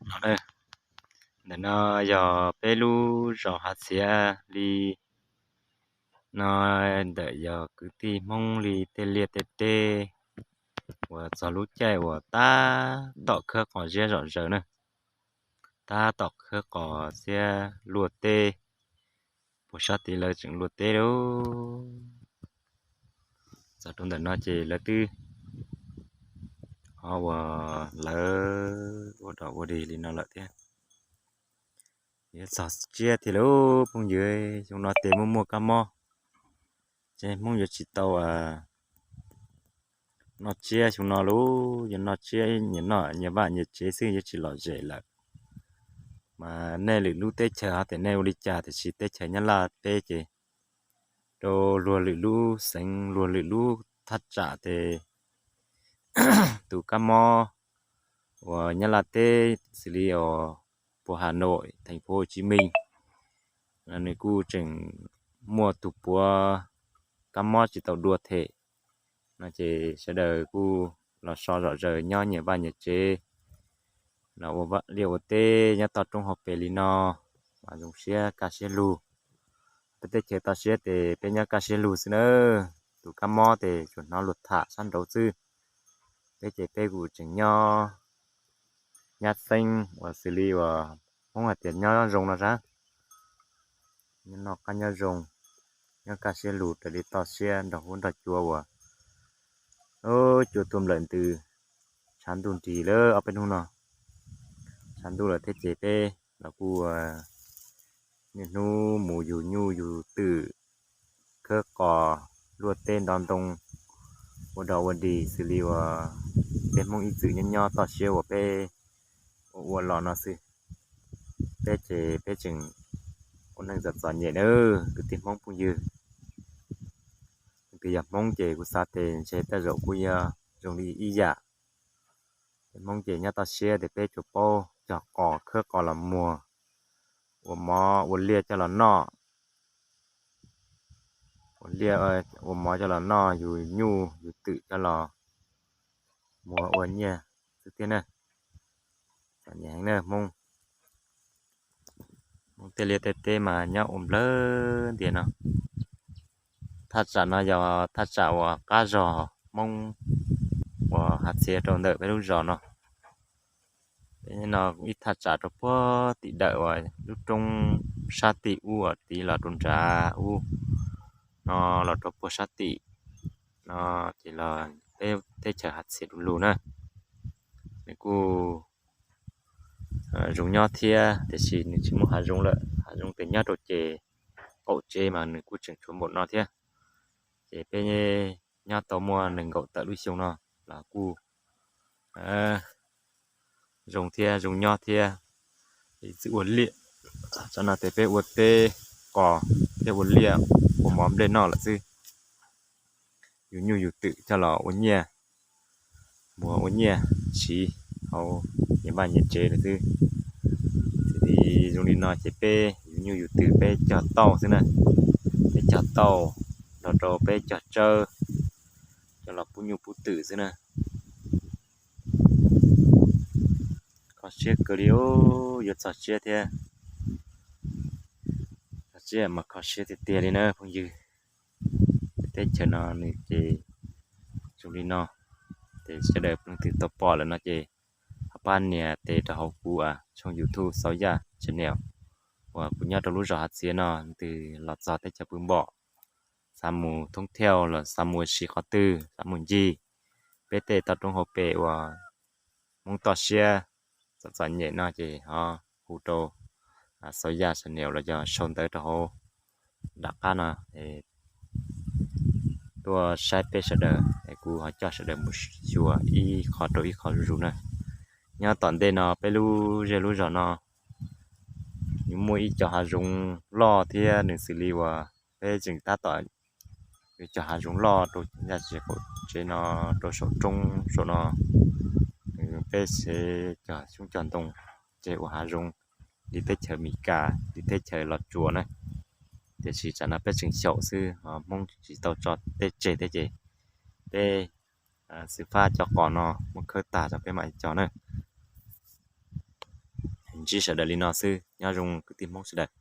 No, ntawm no yog peb lub zos Hav Txiav li no, ntawm yog kwv tij Hmoob li tej liaj tej teb uas txog lub caij uas tab tom khawb qos ziab zom zaws na, tab tom khawb qos ziab luaj teb, puag sab tid lawv tseem luaj teb lauj. Txog rau ntawm no ces lawv twb ho uas lawv ua dog ua dig li no lawm thiab. Yuav txog tsiab thiab lauj phooj ywg, xyoo no ces muaj muaj kab mob, ces Hmoob yuav tsis tau noj tsiab xyoo no lauj. Yuav noj tsiab nyias noj nyias vaj nyias tsev xwb, yuav tsis lom zem lawm. Mas nej lwm lub teb chaws ho tias nej ua li cas, tiam sis teb chaws Nyab Laj teb ces rau luag lwm lub xeev luag lwm lub thaj tsam ces tus kab mob uas Nyab Laj teb xws li uas puag Hà Nội, thành phố Hồ Chí Minh, nws kuj tseem muaj tus puav kab mob tsis tau dua them no ces sawv daws kuj los so zom zaws nyob nyias vaj nyias tsev los ua liaj ua teb nyob toj roob hauv pes li no, mas zoo siab kaj siab lug. Peb teb chaws toj siab ces peb nyob kaj siab lug xwb na. Tus kab mob ces tsuas hnov luag tham sab nraud xwb. Peb ces peb kuj tseem nyob nyab xeeb uas xws li uas Hmoob hais tias nyob zoo no sab, nyob noj qab nyob zoo, nyob kaj siab lug raws li toj siab nrog huab nrog cua uas cua tuaj nplawm ntws, tshav ntuj nrig lawm ob peb hnub no, tshav ntuj lawm thiab ces peb los kuj niaj hnub mus yug nyuj yug twm, khawb qos, luaj teb ntov ntoo, ua dog ua dig xws li uas peb Hmoob ib txwm nyob nyob toj siab uas peb ua ua los no xwb. Peb ces peb tseem ua neej txom txom nyem na kwv tij Hmoob phooj ywg. Leej twg yog Hmoob ces kuv xav tias ntshe tej zaum kuj yuav zoo li ib yam. Peb Hmoob ces nyob toj siab ces peb tsuas paub cog qos khawb qos los muag, ua mov ua liaj coj los noj, ua liaj ua mov coj los noj, yug nyuj yug twm coj los muag ua nyiaj xwb thiab na. Txom nyem heev na Hmoob. Hmoob tej liaj tej teb mas nyob ua nplawg ntias no. Thaj tsam no yog thaj tsam uas qab zos Hmoob uas Hav Txiav rau ntawm peb lub zos no. Peb no ib thaj tsam rau puag tim dawm uas lub roob sab tim ub uas tiv los rau nrad ub no los rau puag sab tim no ces los peb teb chaws Hav Txiav du lug na. Nws kuj zoo nyob thiab tiam sis nws tsis muaj hav zoov lawm, hav zoov tes nyob rau ces qaum tsev mas nws kuj tseem tshuav npaum no thiab. Ces peb nyob tau muaj nees nkaum tawm lub xyoo no los kuj zoo thiab zoo nyob thiab. Txwm ua liaj, tsam no tes peb ua teb qos thiab ua liaj ua mov nplej noj lawm xwb. Yug nyuj yug twm coj los ua nyiaj, muag ua nyiaj siv hauv nyias vaj nyias tsev lawm xwb. Ces zoo li no ces peb yug nyuj yug twm peb cog tauj xwb na, peb cog tauj nrog rau peb cog tsawb coj los pub nyuj pub twm xwb na. Kho siab kawg li, yuav txog tsiab thiab, txog tsiab mas kho siab tiag tiag li na phooj ywg. Teb chaws no nws ces zoo li no, ces sawv daws leej twg tau pom lawm no ces ho pab nias tes rau hauv kuv tshooj YouTube Xauv Yaj Channel uas kuv nyob rau lub zos Hav Txiav no, leej twg los txog teb chaws pw npom, xav mus thoob thiauj los xav mus ua si qhov twg, xav mus ncig peb tej toj roob hauv pes uas Hmoob toj siab txom txom nyem no ces ho hu rau Xauv Yaj Channel los yog sau ntawv rau hauv nram qab no tuaj saib peb sawv daws es kuv ho coj sawv daws mus xyuas ib qho rau ib qho zuj zus na. Nyob tom ntej no peb lub zej lub zos no nws muaj ib co hav zoov loj thiab nws xws li uas peb tseem tab tom yuav cog hav zoov loj rau yaj tsev qaum tsev no rau saum roob saum no, peb tsev cog xyoob cog ntoo, tsev ua hav zoov li teb chaws Amelikas li teb chaws Los Tsuas na. Tiam sis tsam no peb tseem xyaum xwb, Hmoob tsis tau tso teb tseg thiab ces peb xwb fab cov qos no muab khawb tag rau peb mam cog na. ntsib sawv daws li no xwb, nyob zoo kwv tij Hmoob sawv daws.